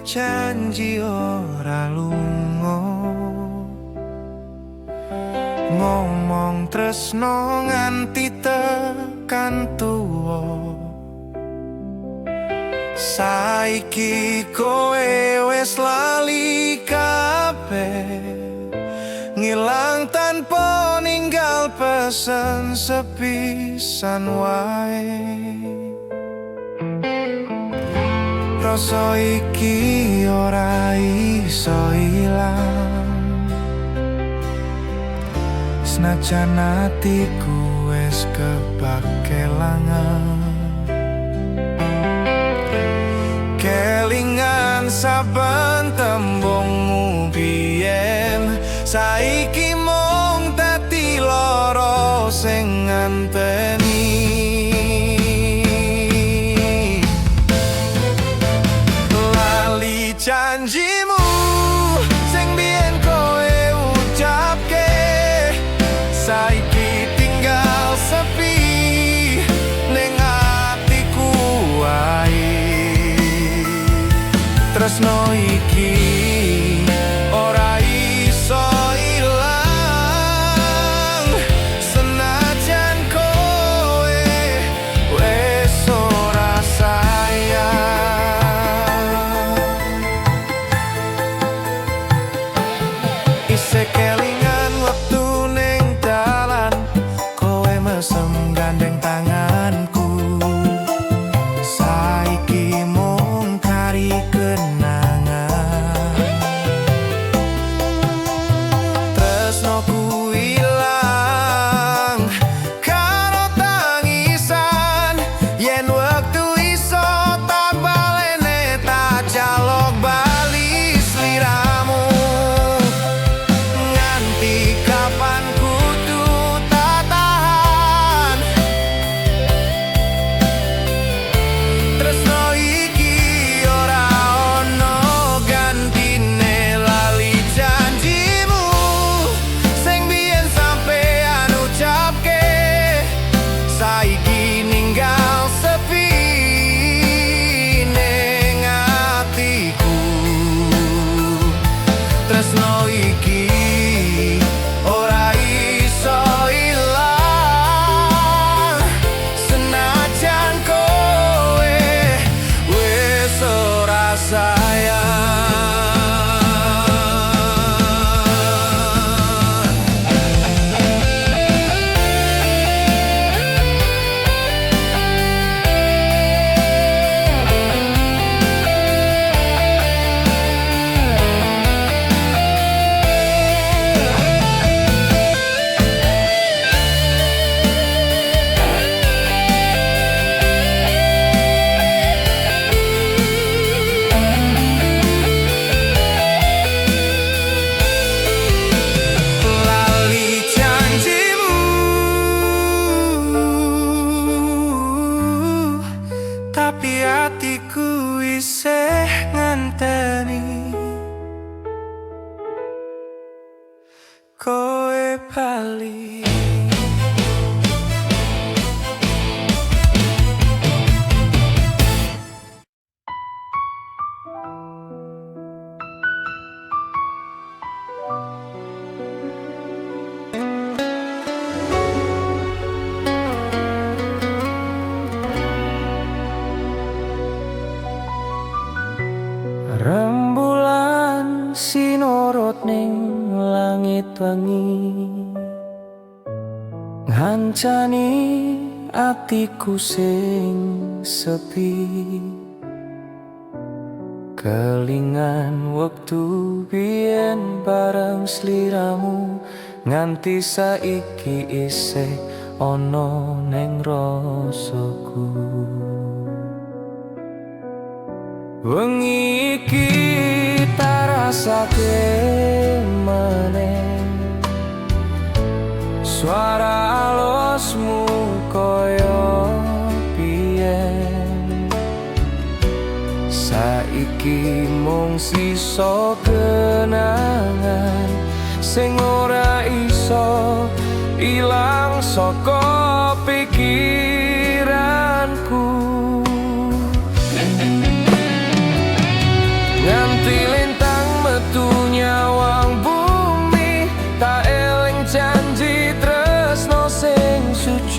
Janji ora lunga, ngomong tresno nganti tekan tuwa. Saiki kowe wis lali kabeh, ngilang tanpa ninggal pesen sepisan wae. Rasa iki ora iso ilang, senajan atiku wis kebak kelangan. Kelingan saben tembungmu biyen, saiki mung dadi loro sing nganteni. Lali janjimu sing biyen kowe ucapke, saiki tinggal sepi ning atiku wae. Tresno iki ora iso ilang, senajan kowe wis ora sayang. Isih kelingan wektu ning dalan, kowe mesem gandeng tanganku. Saiki mung kari kenangan. Tresnoku ilang karo tangisan, yen wektu iso tak balene, tak jaluk bali sliramu. Nganti kapan kudu tak tahan, tresno iki ora ono gantine. Lali janjimu sing biyen sampean ucapke, saiki ninggal sepi ning atiku. Tresno iki ora iso ilang, senajan kowe wis ora sayang. Lali janjimu, tapi atiku isih ngenteni kowe bali. Rembulan sinorot ning langit wengi, ngancani atiku sing sepi. Kelingan wektu biyen bareng sliramu, nganti saiki isih ana ning rasaku. Wengi iki tak rasake meneh, suara alosmu koyo biyen. Saiki mung sisa kenangan sing ora iso ilang saka pikiranku.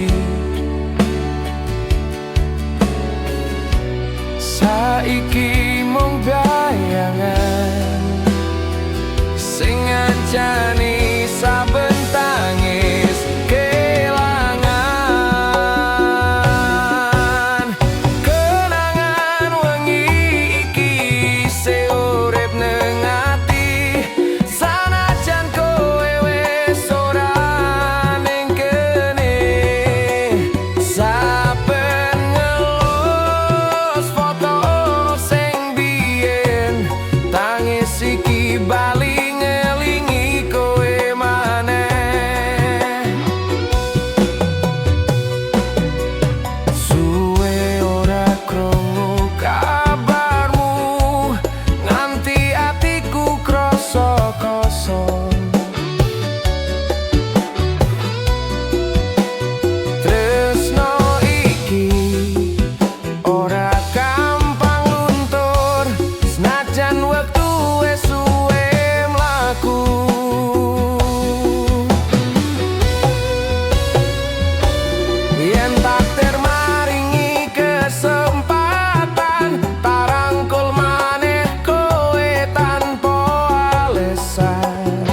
janji. Saiki mung bayangan sing ngancani saben tangis kelangan. Kenangan wengi iki isih urip neng ati, sanajan kowe wis ora ning kene. Saben ngelus foto sing biyen, tangis iki bali ngelingi kowe maneh. Suwe ora krungu kabarmu, nganti atiku krasa kosong. Tresno iki ora gampang luntur, senajan wektu wis suwe mlaku. Yen takdir maringi kesempatan, tak rangkul maneh kowe tanpa alesan.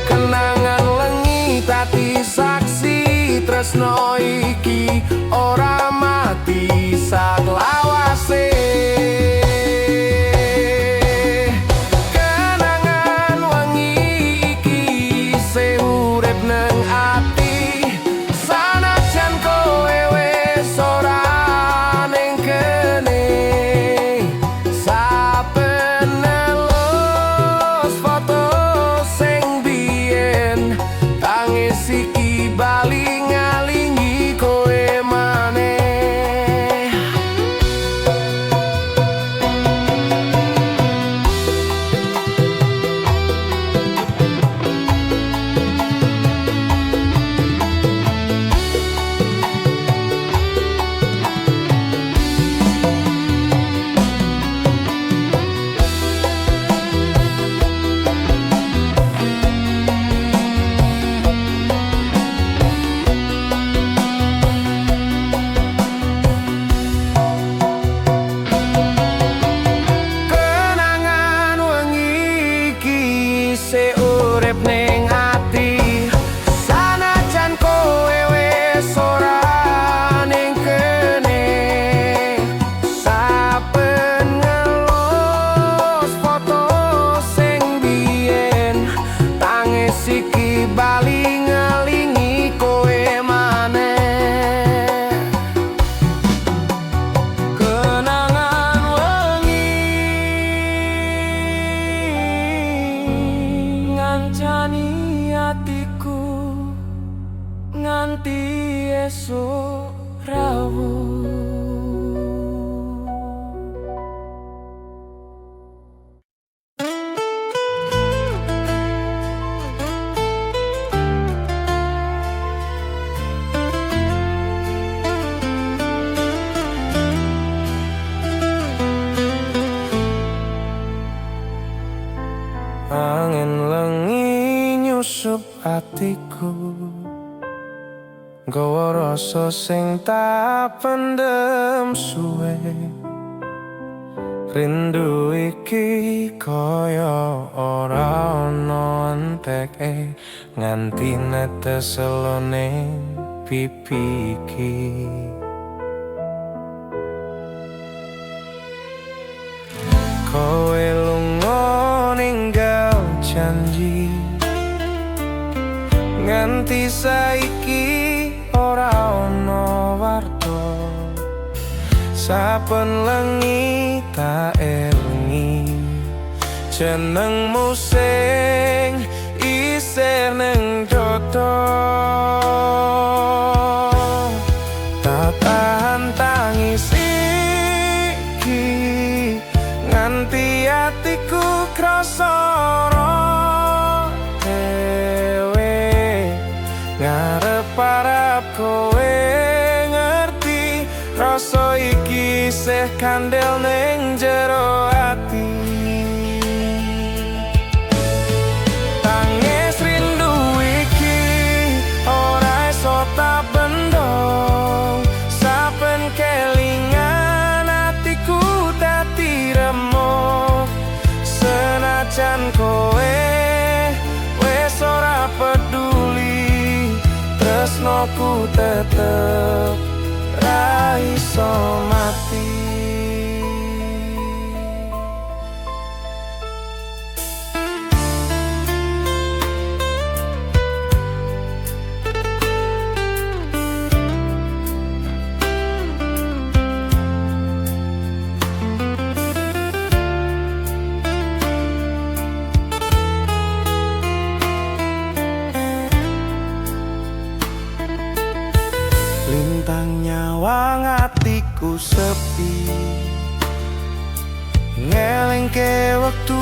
Kenangan wengi dadi saksi, tresno iki ora mati saklawase. Kenangan wengi iki isih urip neng ati, sanajan kowe wis ora ning kene. Saben ngelus foto sing biyen, tangis iki bali ngelingi kowe maneh. Kenangan wengi iki isih urip ning ati, sanajan kowe wis ora ning kene. Saben ngelus foto sing biyen, tangis iki bali ngelingi kowe maneh. Kenangan wengi ngancani atiku nganti esuk rawuh. Angin lengi nyusup atiku, gawa rasa sing tak pendem suwe. Rindu iki kaya ora ana enteke, nganti netes elo ning pipi iki. Kowe lunga ninggal janji, nganti saiki ora ana warta. Saben lengi tak elingi jenengmu sing isih ning dodo. Tak tahan tangis iki, nganti atiku krasa dhewe. Ngarep-arep kowe ngerti rasa iki isih kandel ning jero ati. Tangis rindu Tresnoku tetep ra iso mati. Lintang nyawang atiku sepi, ngelingke wektu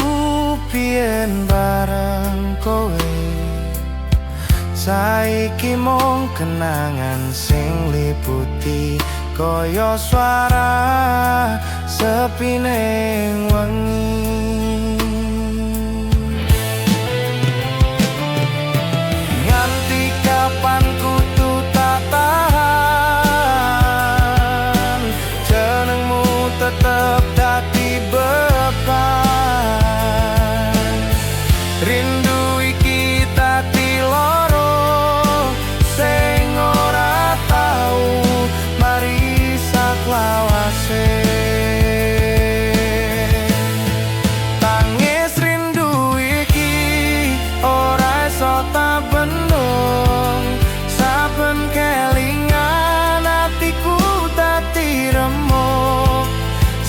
biyen bareng kowe. Saiki mung kenangan sing liputi, kaya suara sepi ning wengi. Nganti kapan kudu tak tahan, jenengmu tetep dadi beban. Rindu iki dadi loro sing ora tau mari saklawase. Tangis rindu iki ora iso tak bendung, saben kelingan atiku dadi remuk.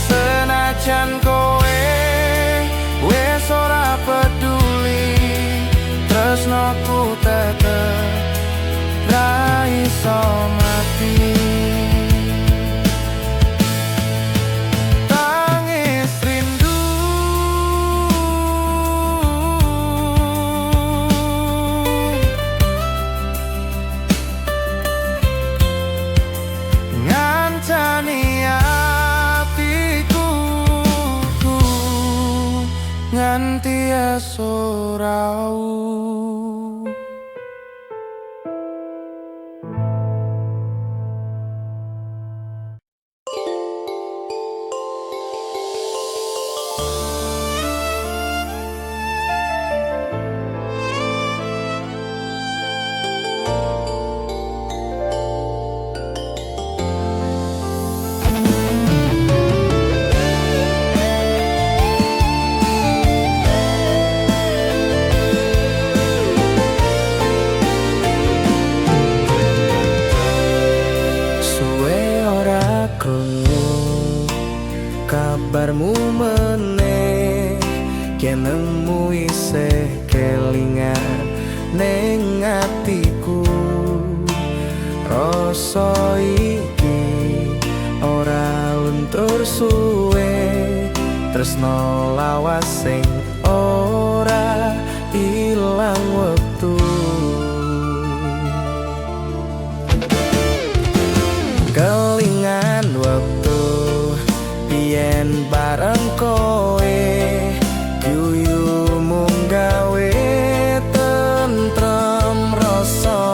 Senajan kowe wis ora peduli, tresnoku tetep ra iso mati. Tangis rindu ngancani atiku nganti esuk raup. Suwe ora krungu kabarmu meneh, kenemu isih kelingan ning atiku. Rasa iki ora luntur suwe, tresno lawas sing ora ilang wektu. Kelingan wektu biyen bareng kowe, guyumu gawe tentrem rasa.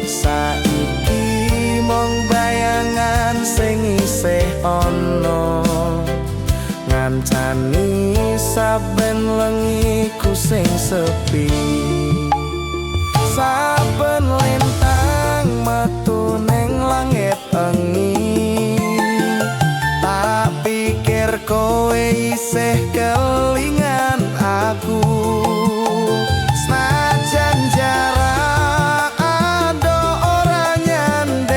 Saiki mung bayangan sing isih ana, ngancani saben lengiku sing sepi. Saben lintang metu ning langit engi, tak pikir kowe isih kelingan aku. Senajan jarak adoh ora nyanding,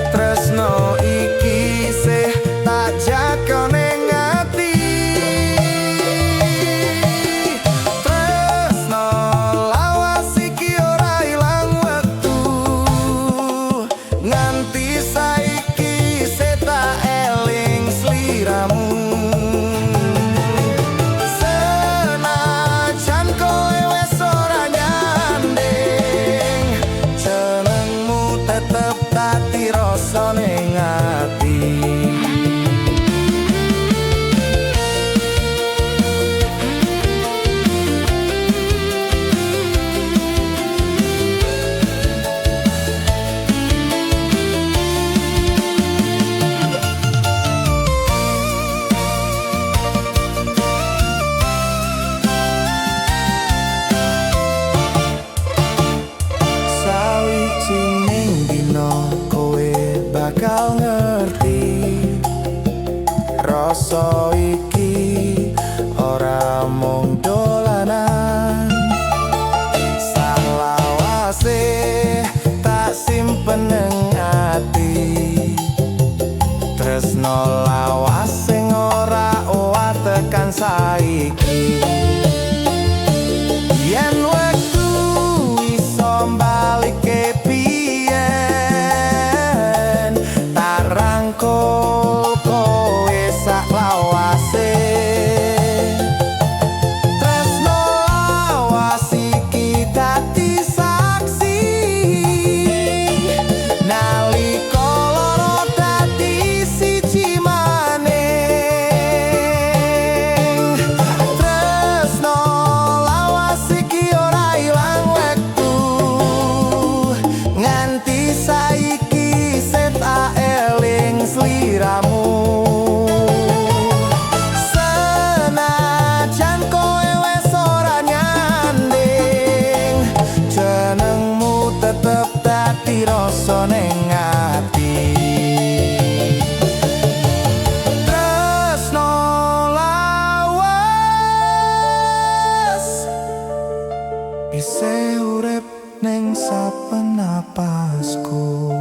tresno iki isih tak jaga ning ati. Tresno lawas iki ora ilang wektu, nganti saiki isih tak eling sliramu. Rasa iki ora mung dolanan. Salawase tak simpen nang ati. Tresno lawas sing ora owah tekan saiki. Yen wektu iso balikke biyen, tak rangkul kowe sak lawase. Tresno lawas iki dadi saksi nalika loro dadi siji maning. Tresno lawas iki ora ilang wektu, nganti saiki sek tak eling sliramu. Senajan kowe wes ora nyanding, jenengmu tetep dadi rasa ning ati. Tresno lawas isih urip ning saben napasku.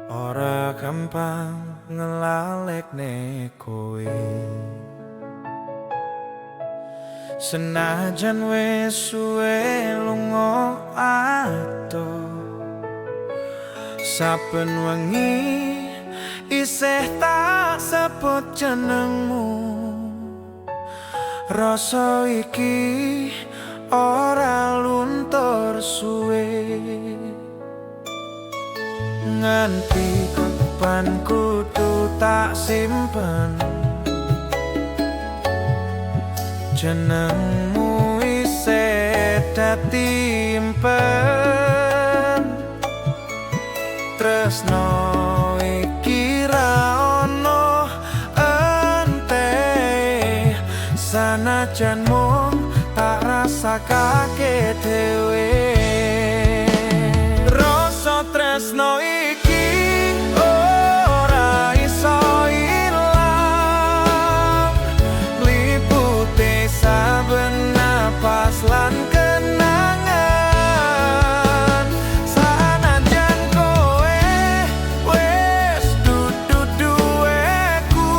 Ora gampang ngelalekne kowe, senajan wis suwe lunga adoh. Saben wengi isih tak sebut jenengmu. Rasa iki ora luntur suwe. Nganti kapan kudu tak simpen jenengmu isih dadi impen. Tresno iki ra ono ente, sanajan mung tak rasakake dhewe. Rasa tresno iki ora iso ilang, liputi saben napas lan kenangan. Sanajan kowe wis dudu duweku,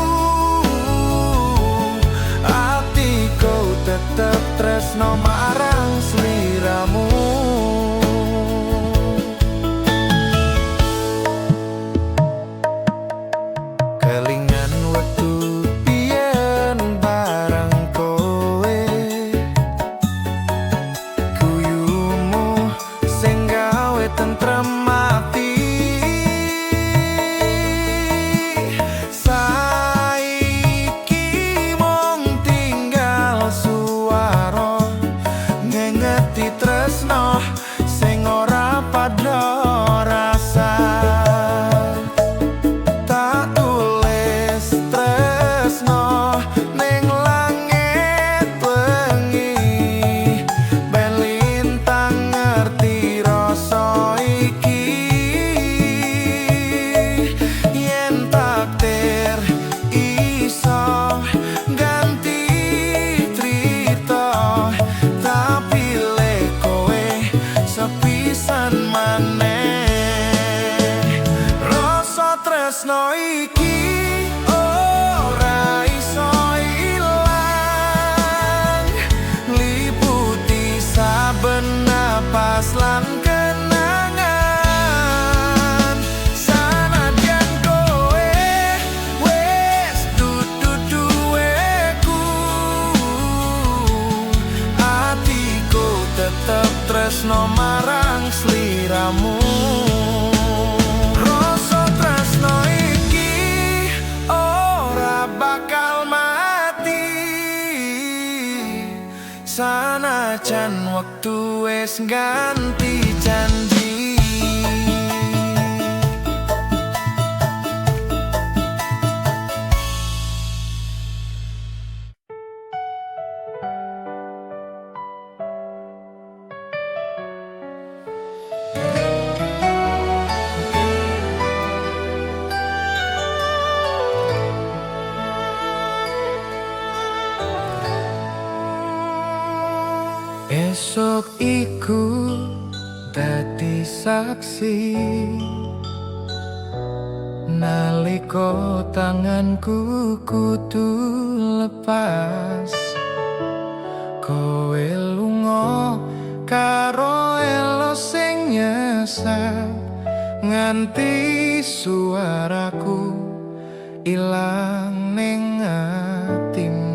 atiku tetep tresno marang sliramu. Kelingan wektu biyen bareng kowe, guyumu sing gawe tentrem ati. Saiki mung tinggal suara ngengeti tresno sing ora padha rasa. Tak tulis tresno ning langit wengi, ben lintang ngerti rasa iki. Yen takdir iso ganti crita, tak pilih kowe sepisan maneh. Rasa tresno iki ora iso ilang, liputi saben napas lan kenangan. Sanajan kowe wis dudu duweku, atiku tetep tresno marang sliramu. Rasa tresno iki ora bakal mati, sanajan wektu wis ganti janji. Esuk iku dadi saksi nalika tanganku kudu lepas. Kowe lunga karo elo sing nyesek, nganti suaraku ilang ning atimu.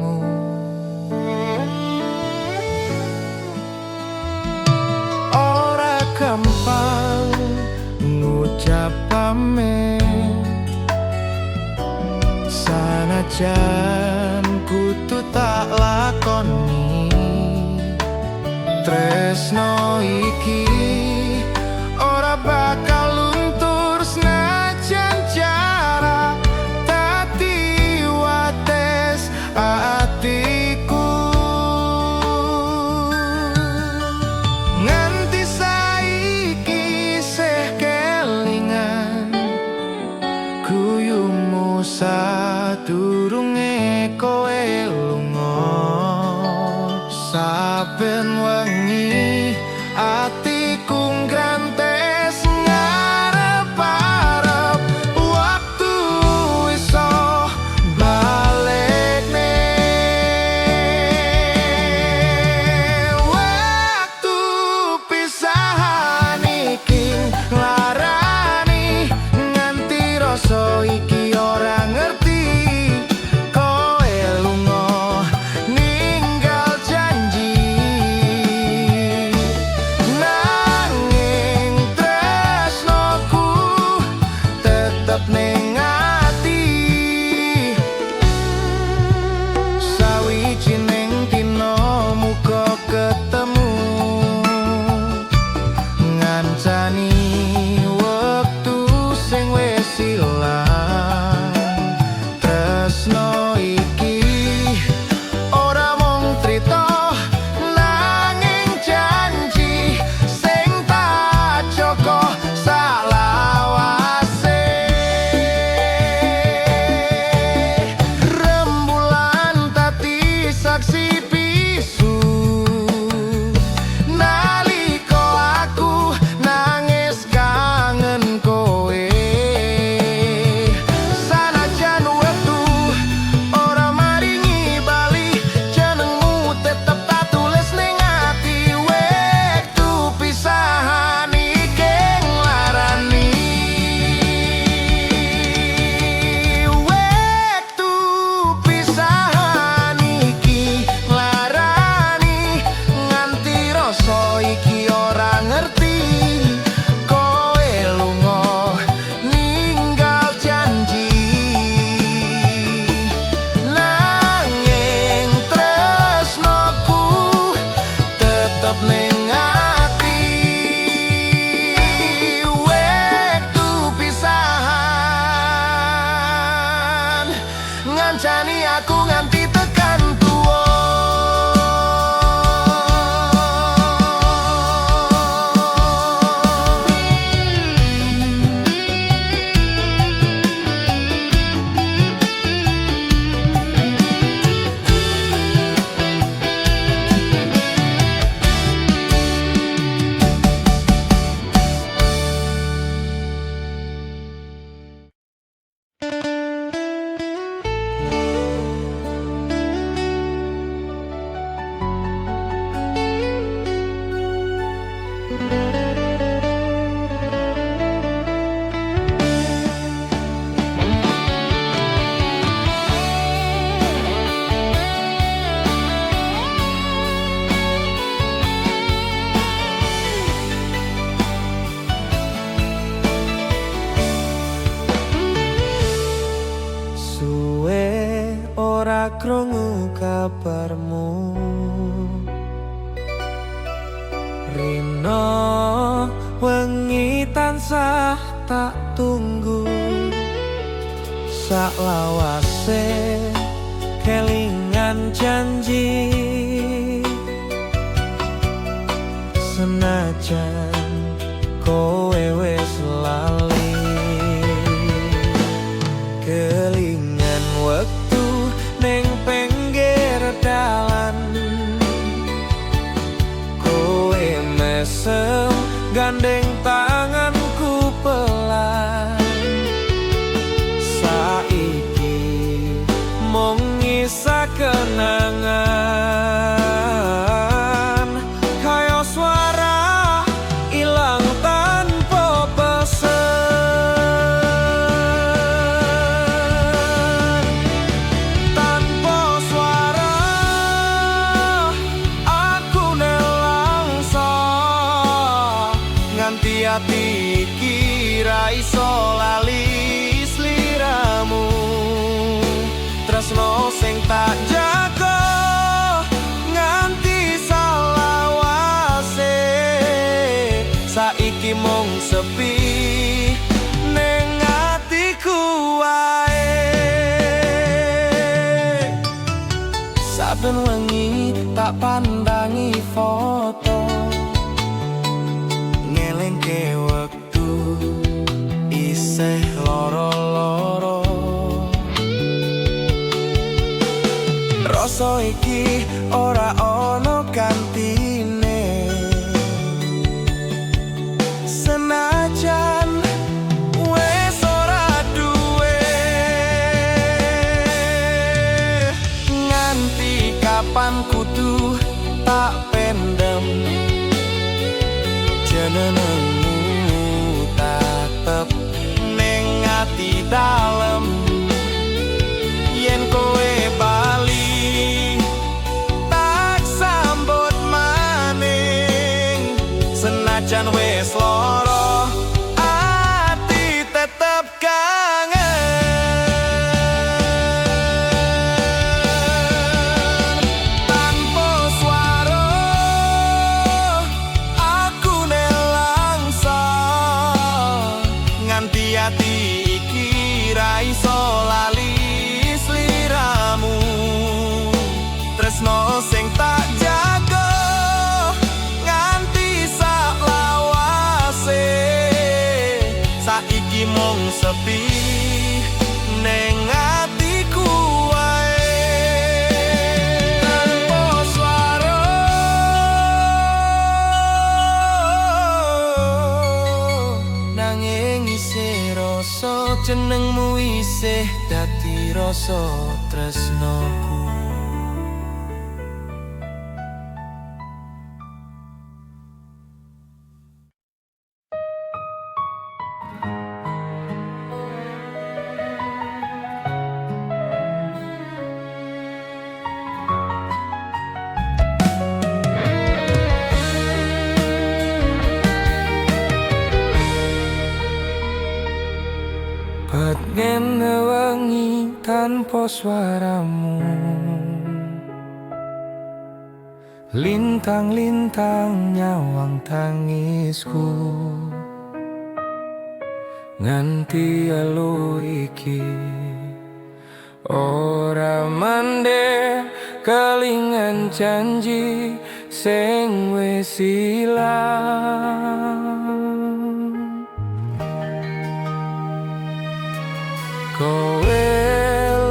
Ora gampang ngucap pamit, sanajan kudu tak lakoni. Tresno iki ora bakal luntur senajan jarak dadi wates atiku. Nganti saiki seh kelingan guyumu sadurunge kowe lunga. Saben wengi atiku nggrantes ngarep-arep waktu iso balekne. Waktu pisahan iki nglarani, nganti rasa iki ora ngerti. Kowe lunga ninggal janji, nanging tresnoku tetep ning ati. Sawijining dina muga ketemu, ngancani wektu sing wis ilang. Tresno iki ora mung crita, nanging janji sing tak jaga salawase. Rembulan dadi saksi bisu nalika aku nangis kangen kowe. Sanajan wektu ora maringi bali, jenengmu tetep tak tulis ning ati. Wektu pisahan iki nglarani, wektu pisahan iki nglarani, nganti rasa iki ora ngerti. Kowe lunga ninggal janji, nanging tresnoku tetep ning ati. Wektu pisahan ngancani aku nganti tekan tuwa. Suwe ora krungu kabarmu, rino wengi tansah tak tunggu. Saklawase kelingan janji, senajan kowe wis lali. Kelingan wektu ning pinggir dalan, kowe Gandeng tanganku pelan. Saiki mung nyisa kenangan, kaya suara ilang tanpa pesan. Tanpa suara aku nelangsa, nganti ati iki ra iso lali sliramu. Tresno sing tak jago nganti salawase, saiki mung sepi ning atiku wae. Saben wengi tak pandangi foto, ngelingke wektu isih loro-loro. Rasa iki ora ono gantine, senajan wes ora duwe. Nganti kapan kudu tak pendem jenengmu, tetep ning ati dalem. Yen kowe bali tak sambut maning, senajan wis loro ati tetep kangen. Tanpa suara aku nelangsa, nganti ati iki ra iso lali sliramu. Tresno sing tak jago nganti saklawase, saiki mung sepi ning atiku wae. Tanpa suara nanging isih rasa jenengmu isih dadi rasa tresnoku. Ngene wengi tanpa suaramu, lintang-lintang nyawang tangisku. Nganti elu iki ora mandek, kelingan janji sing wis ilang. Kowe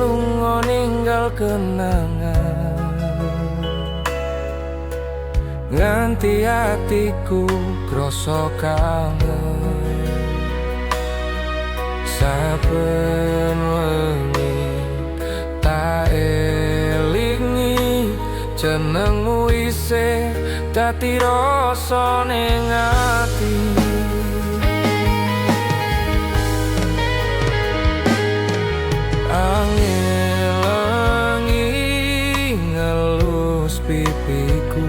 lunga ninggal kenangan, nganti atiku krasa kangen. Saben wengi tak elingi jenengmu isih dadi rasa ning ati. Angin wengi ngelus pipiku,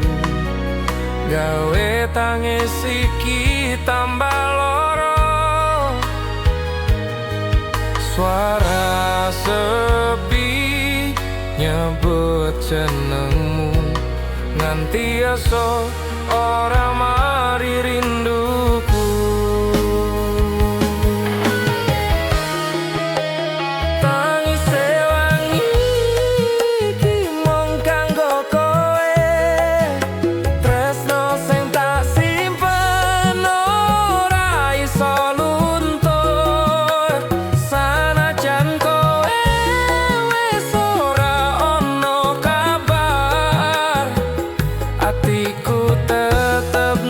gawe tangis iki tambah loro. Suara sepi nyebut jenengmu, nganti esuk ora mari rinduku. Tangise wengi iki mung kanggo kowe, tresno sing tak simpen ora iso luntur. Sanajan kowe wis ora ono kabar, atiku tetep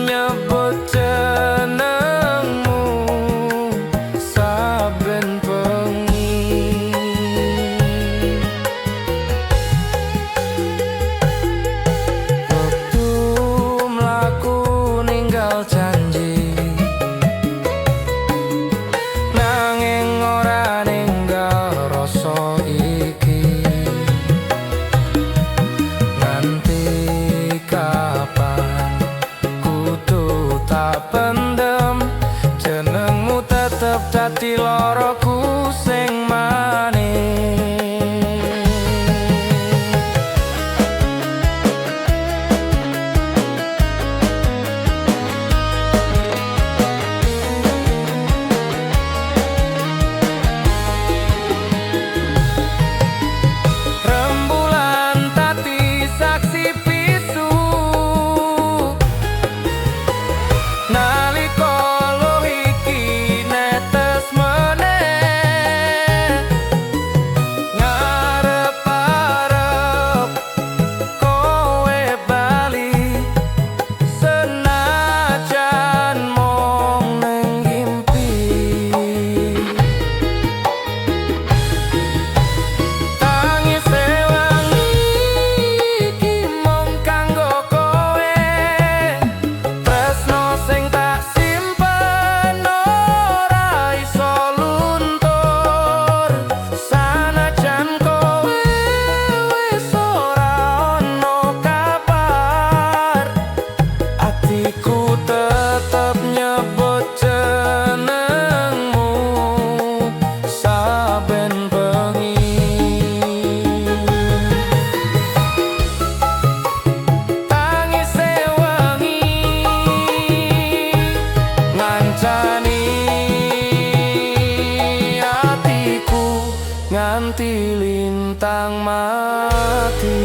nganti lintang mati.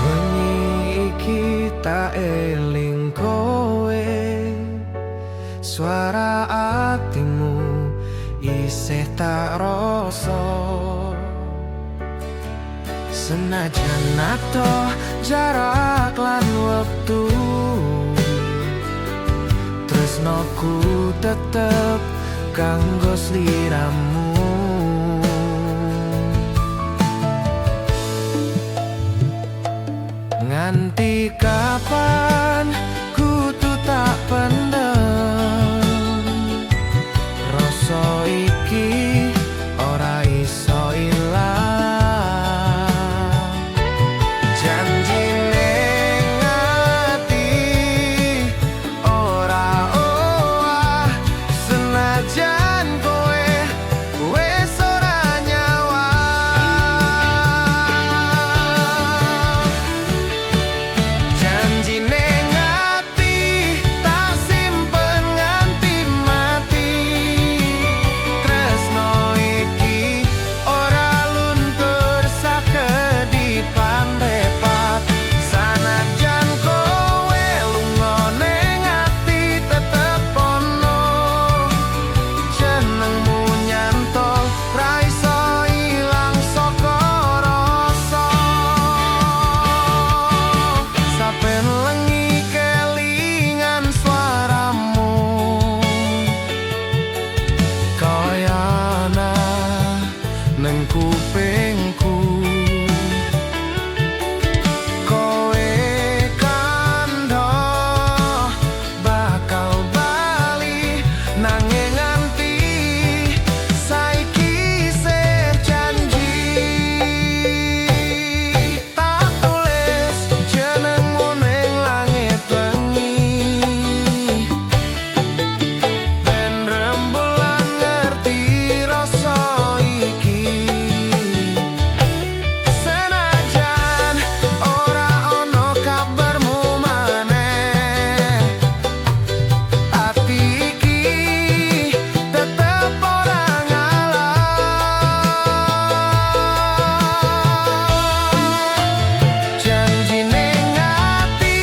Wengi iki tak eling kowe, suara atimu isih tak rasa. Senajan adoh jarak lan wektu, tresnoku tetep kanggo sliramu. Nganti kapan kudu tak pendem, rasa iki ora iso ilang. Janji ning ati ora owah, senajan kowe wis ora nyawang. Janji ning ati tak simpen nganti mati, tresno iki ora luntur sakedipan mripat. Sanajan kowe lunga ning ati tetep ono, jenengmu nyantol ra iso ilang saka rasa. Saben lengi kelingan suaramu, kaya ana neng kupingku. Kowe kandha bakal bali, nanging nganti saiki isih janji. Tak tulis jenengmu ning langit wengi, ben rembulan ngerti rasa iki. Senajan ora ono kabarmu maneh, ati iki tetep ora ngalah. Janji ning ati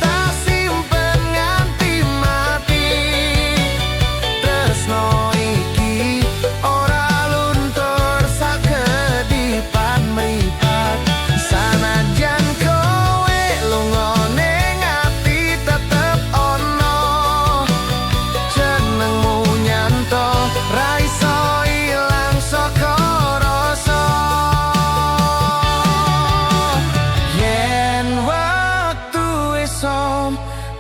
tak simpen nganti mati, tresno iki ora luntur sakedipan mripat. Sanajan kowe lunga ning ati tetep ono, jenengmu nyantol ra iso ilang saka rasa. Yen waktu iso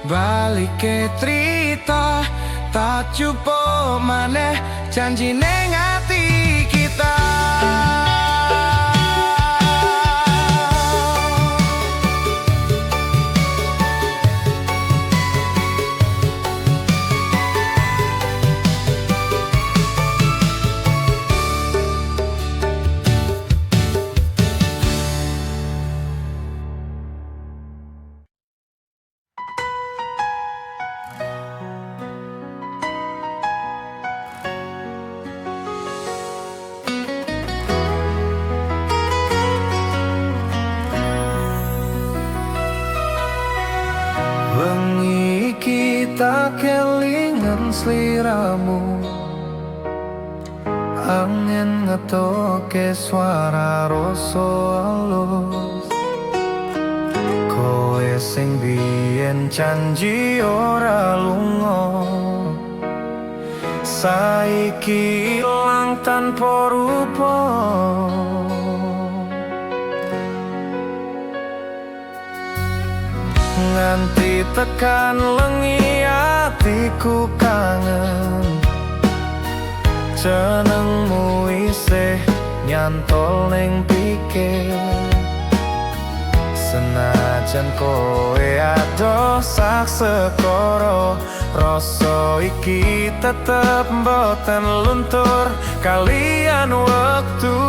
balike trita, tak jupuk maneh janji ning ati kita. Wengi iki tak kelingan sliramu, angin ngetoke suara rasa alus. Kowe sing biyen janji ora lunga, saiki ilang tanpa rupa. Nganti tekan lengi atiku kangen, jenengmu isih nyantol ning pikir. Senajan Sanajan kowe adoh sak segoro, rasa iki tetep mboten luntur kalian wektu.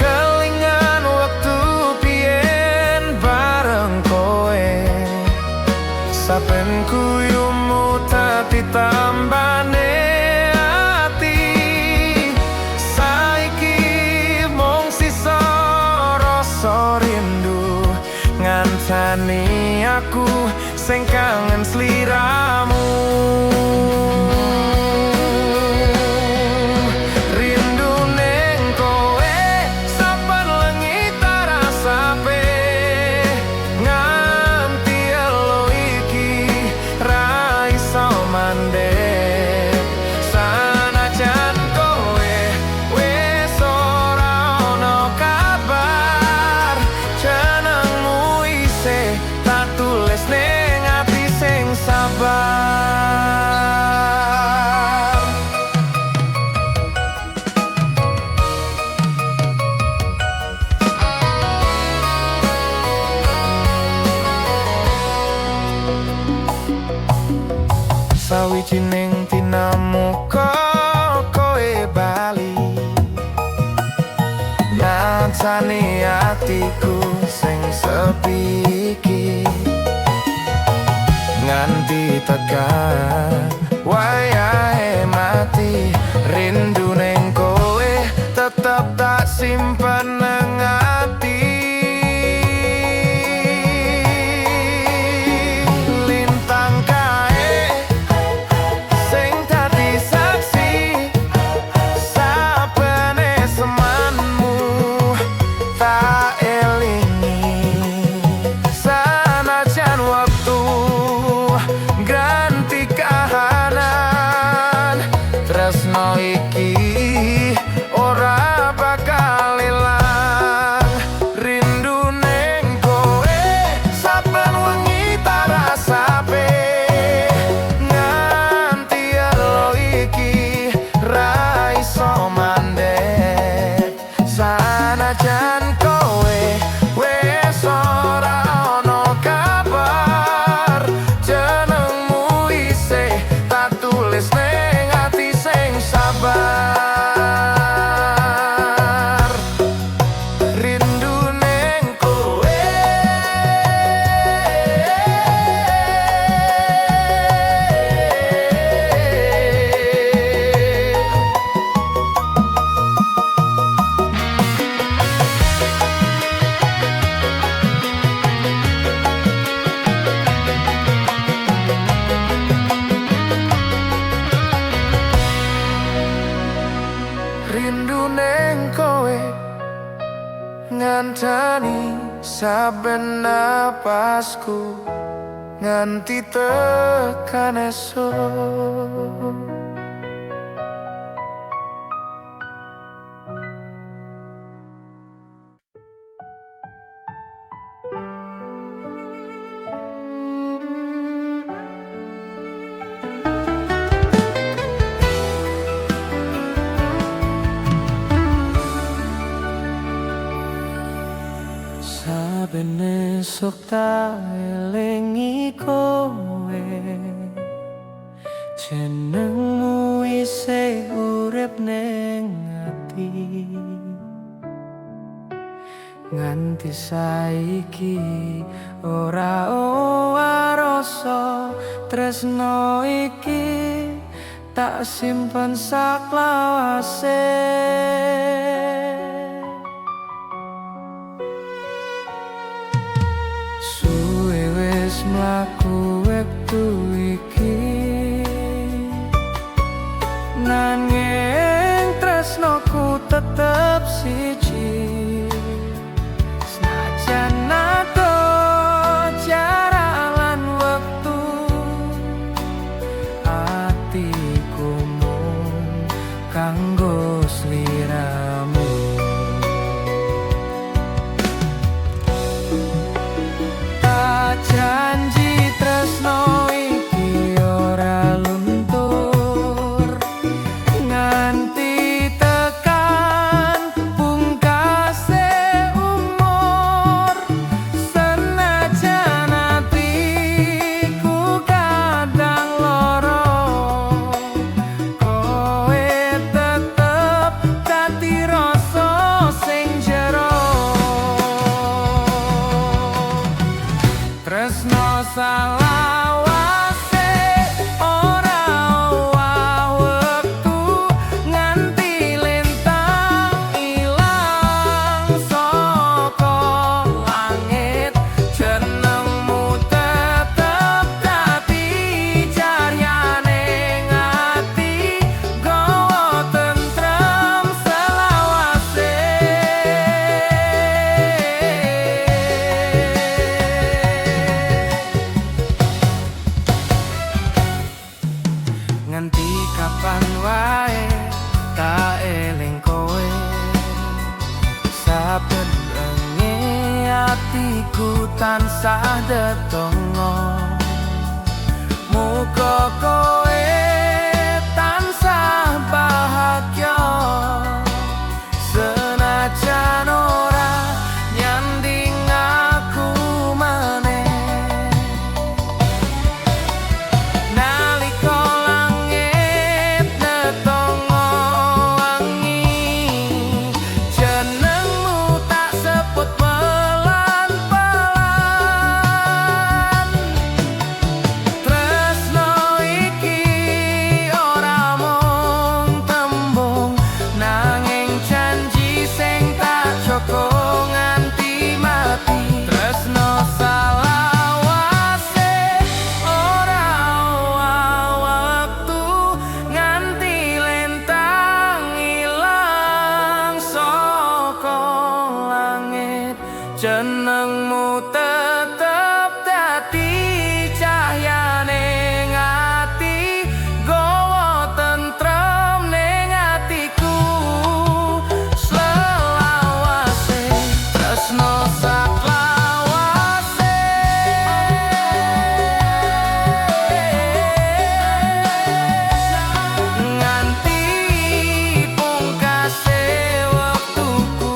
Kelingan wektu biyen bareng kowe, saben guyumu dadi tambane ati. Saiki mung sisa rasa rindu ngancani aku sing kangen sliramu. Rindu ning kowe saben wengi tak rasake, nganti elo iki ra iso mandek. Sanajan kowe wis ora ono kabar, jenengmu isih tak tulis ning ati sing sabar. Sawijining dina muga kowe bali, ngancani atiku sing sepi iki. Nganti tekan wayahe mati, rindu ning kowe tetep tak simpen nang ati. Lintang kae sing dadi saksi saben esemanmu tak elingi. Sanajan wektu ganti kahanan, tresno iki ora bakal ilang. Rindu ning kowe saben wengi tak rasake, nganti elo iki ra iso mandek. Sanajan kowe wis ora ono kabar, jenengmu isih tak tulis ning ati sing sabar. Rindu ning kowe. Rindu ning kowe ngancani saben napasku nganti tekan esuk. Saben esuk tak elingi kowe, jenengmu isih urip ning ati. Nganti saiki ora owah rasa tresno iki tak simpen saklawase. Suwe wis mlaku wektu iki, nanging tresnoku tetep siji. Senajan adoh jarak lan wektu, atiku mung kanggo sliramu. Tak janji tresno iki Salawase ora owah wektu nganti lintang ilang saka langit, jenengmu tetep dadi cahyane ati, gawa tentrem selawase. Nganti kapan wae tak eling kowe, saben bengi atiku tansah ndedonga, muga kowe tansah bahagia senajan ora nyanding aku maneh. Nalika langit ndedonga wangi, jenengmu tak sebut pelan-pelan. Tresno iki ora mung tembung, nanging janji sing tak jaga nganti mati. Tresno salawase ora owah wektu nganti lintang ilang saka langit, jenengmu tetep dadi cahyane ati, gawa tentrem ning atiku selawase. Tresno saklawase nganti pungkase wektuku.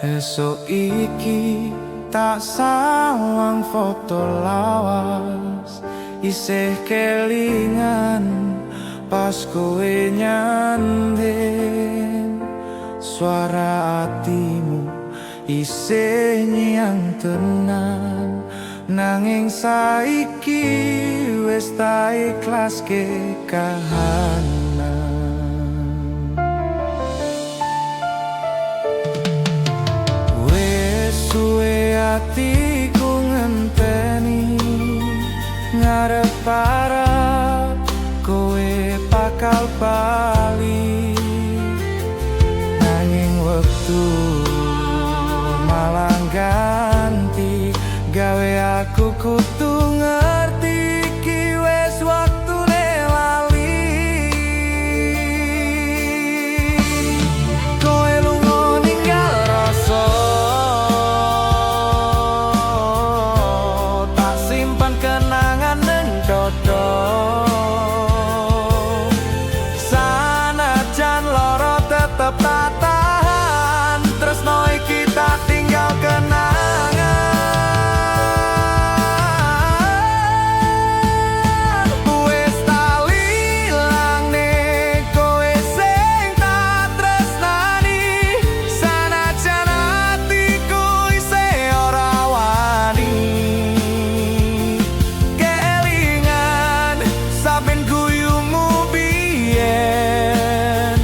Esuk iki tak sawang foto lawas, isih kelingan pas kowe nyanding. Suara atimu isih nyang tenan, nanging saiki wis tak ikhlaske kahanan. Wis suwe atiku ngenteni, ngarep-arep kowe bakal bali, nanging wektu malah ganti gawe aku kudu ngerti iki wis waktune lali. Kowe lunga ninggal rasa, tak simpan kenangan ning dodo. Sanajan loro tetep tak tahan, tresno iki tak tinggal kenangan. Wis tak ilangne kowe sing tak tresnani, sanajan atiku isih ora wani. Kelingan saben guyumu biyen,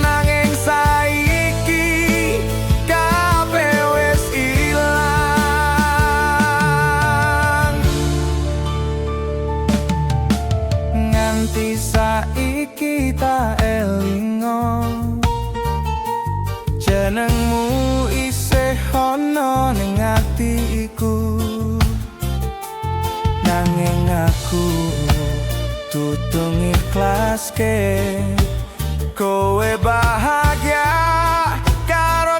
nanging saiki kabeh wis ilang. Nganti saiki tak elingo, jenengmu isih ana ning atiku, nanging aku kudu ngiklaske kowe bahagia karo.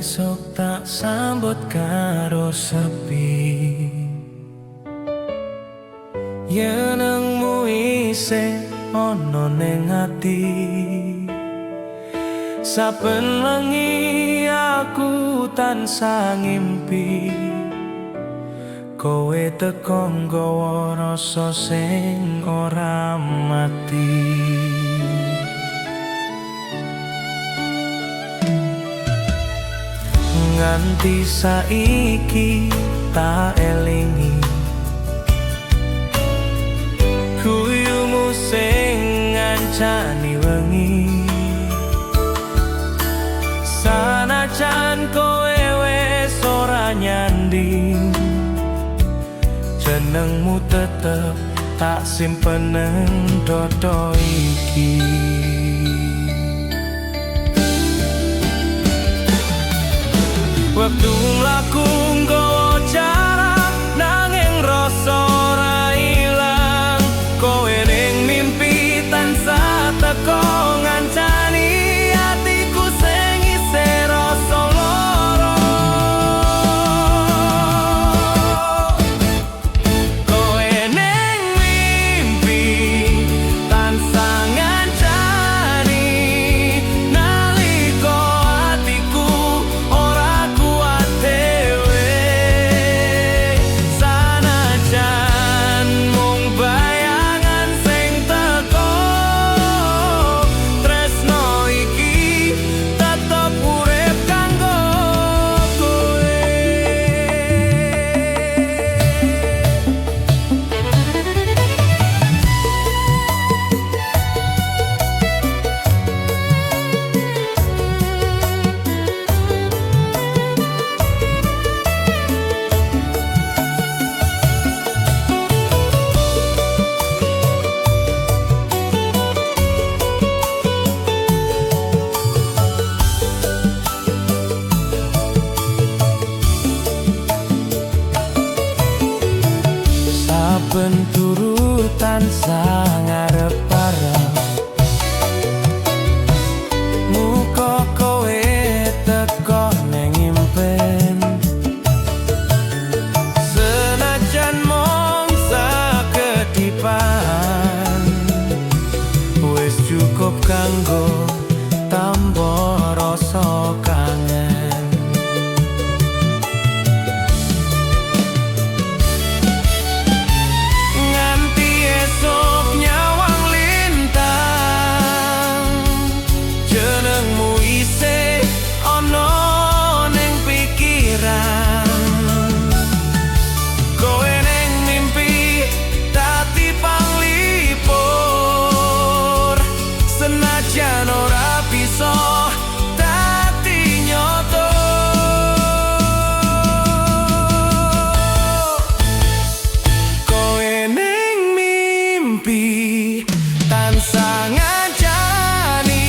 Esok tak sambut karo sepi. Jenengmu isih ana ning ati. Saben wengi aku tansah ngimpi, kowe teko nggawa rasa sing ora mati. Nganti saiki tak elingi guyumu sing ngancani wengi. Sanajan kowe wis ora nyanding, jenengmu tetep tak simpen nang dodo iki. Wektu mlaku nggawa jarak, nanging rasa ora ilang. Kowe ning mimpi tansah teko ngancani atiku sing isih rasa lara. Kowe ning mimpi tansah ngancani nalika atiku ora kuat dhewe. Sanajan mung bayangan sing teko, tresno iki tetep urip kanggo kowe. Saben turu tansah ngarep-arep muka kowe teko ning impen. Senajan mung sakedipan, wis cukup kanggo tamba rasa kangen. Nganti esok nyawang lintang, jenengmu isih ana ning pikiran. Kowe ning mimpi dadi panglipur, senajan ora bisa dadi nyoto. Kowe ning mimpi tansah ngancani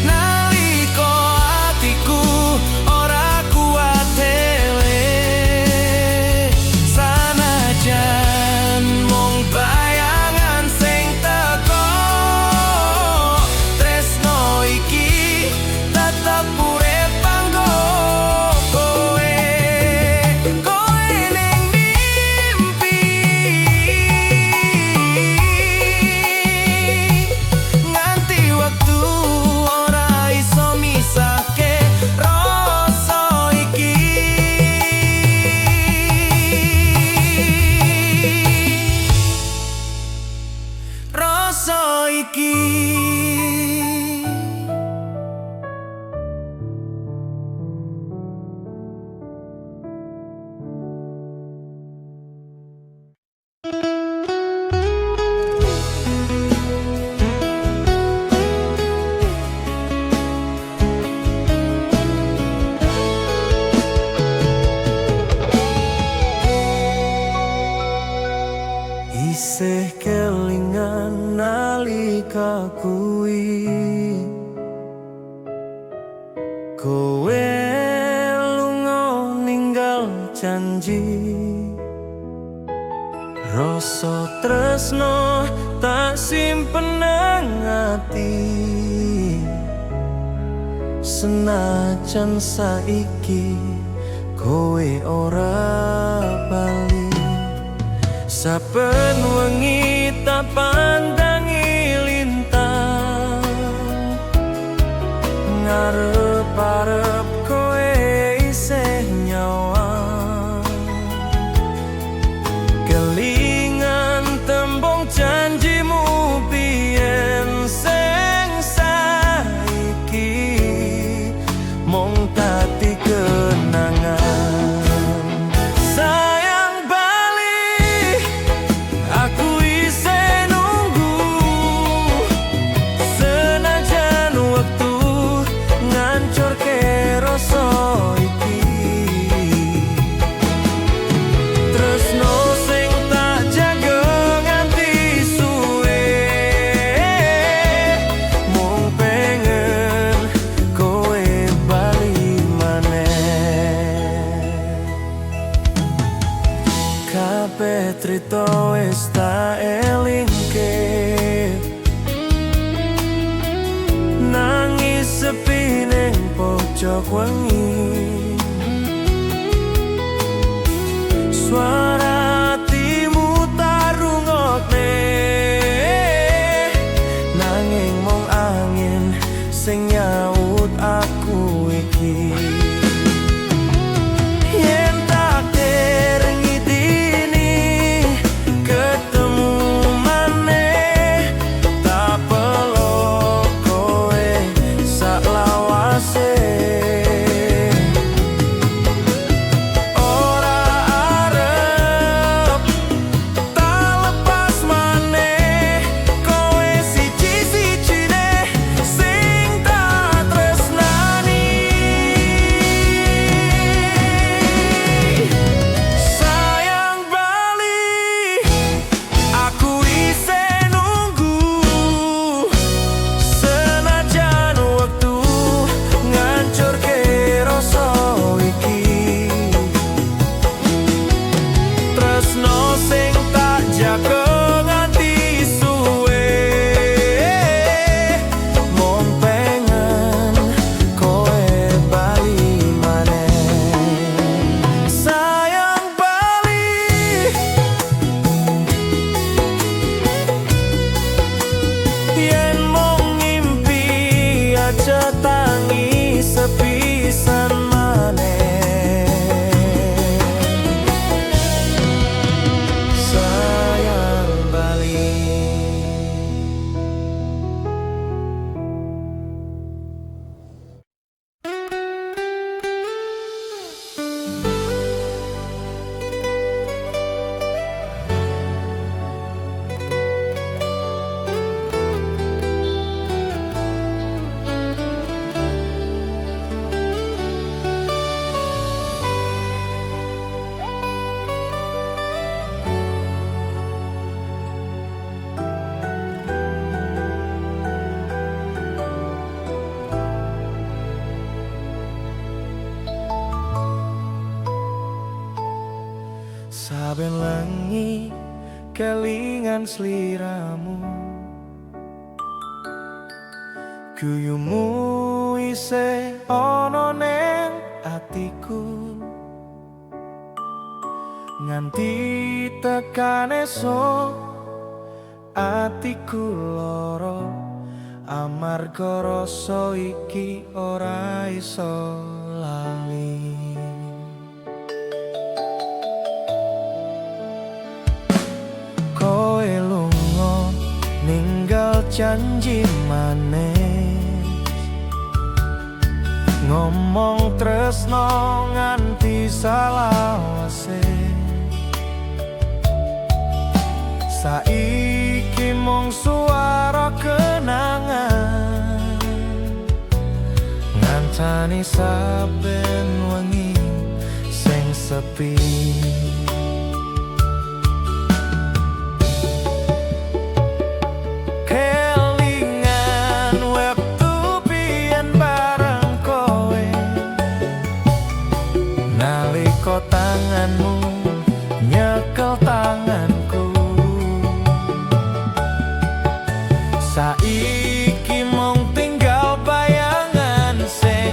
nalika atiku ora kuat dhewe. Sanajan mung bayangan sing teko, tresno iki tetep urip kanggo kowe. Kowe ning mimpi nganti wektu ora iso misahke rasa iki. Rasa iki. Isih kelingan nalika kuwi kowe lunga ninggal janji. Rasa tresno tak simpen nang ati. Senajan saiki kowe ora bali, saben wengi tak pandangi lintang, ngarep-arep kowe isih nyawang. Kelingan tembung janjimu biyen sing saiki mung dadi kenangan. Sayang bali, aku isih nunggu. Senajan wektu ngancurke rasa iki, tresno sing tak jaga nganti suwe, mung pengen kowe bali maneh. Kabeh trito wis tak elingke, nangis sepi ning pojok wengi. Suara hatimu tak rungokne, nanging mung angin sing nyaut aku iki. Yen takdir ngidini ketemu maneh, tak peluk kowe saklawase. Ora arep tak lepas maneh, kowe siji-sijine sing tak tresnani. Sayang bali, aku isih nunggu. Senajan wektu ngancurke rasa iki, tresno sing tak jaga nganti suwe, mung pengen kowe bali maneh. Sayang bali, yen mung ngimpi aja tangi sepisan maneh. Sayang bali. Saben wengi kelingan sliramu, guyumu isih ana ning atiku. Nganti tekan esuk atiku lara, amarga rasa iki ora iso lali. Kowe lunga ninggal janji manis, ngomong tresno nganti salawase. Saiki mung suara kenangan, ngancani saben wengi sing sepi. Kelingan wektu biyen bareng kowe, nalika tanganmu nyekel tanganku. Saiki mung tinggal bayangan sing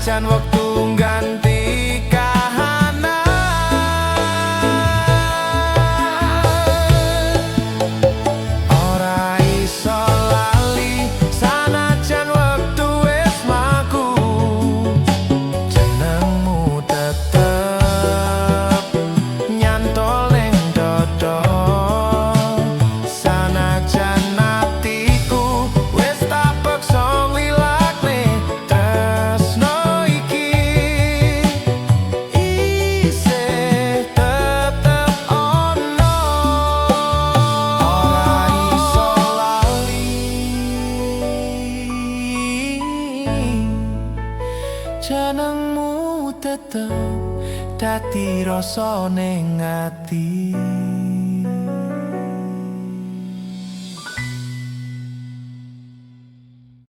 Sanajan wektu ganti kahanan. Ora iso lali sanajan wektu wis mlaku. Jenengmu tetep nyantol ning dodo. Sanajan atiku wis tak peksa nglilakne, tresno iki isih tetep ono. Ora iso lali. Jenengmu tetep dadi rasa ning ati.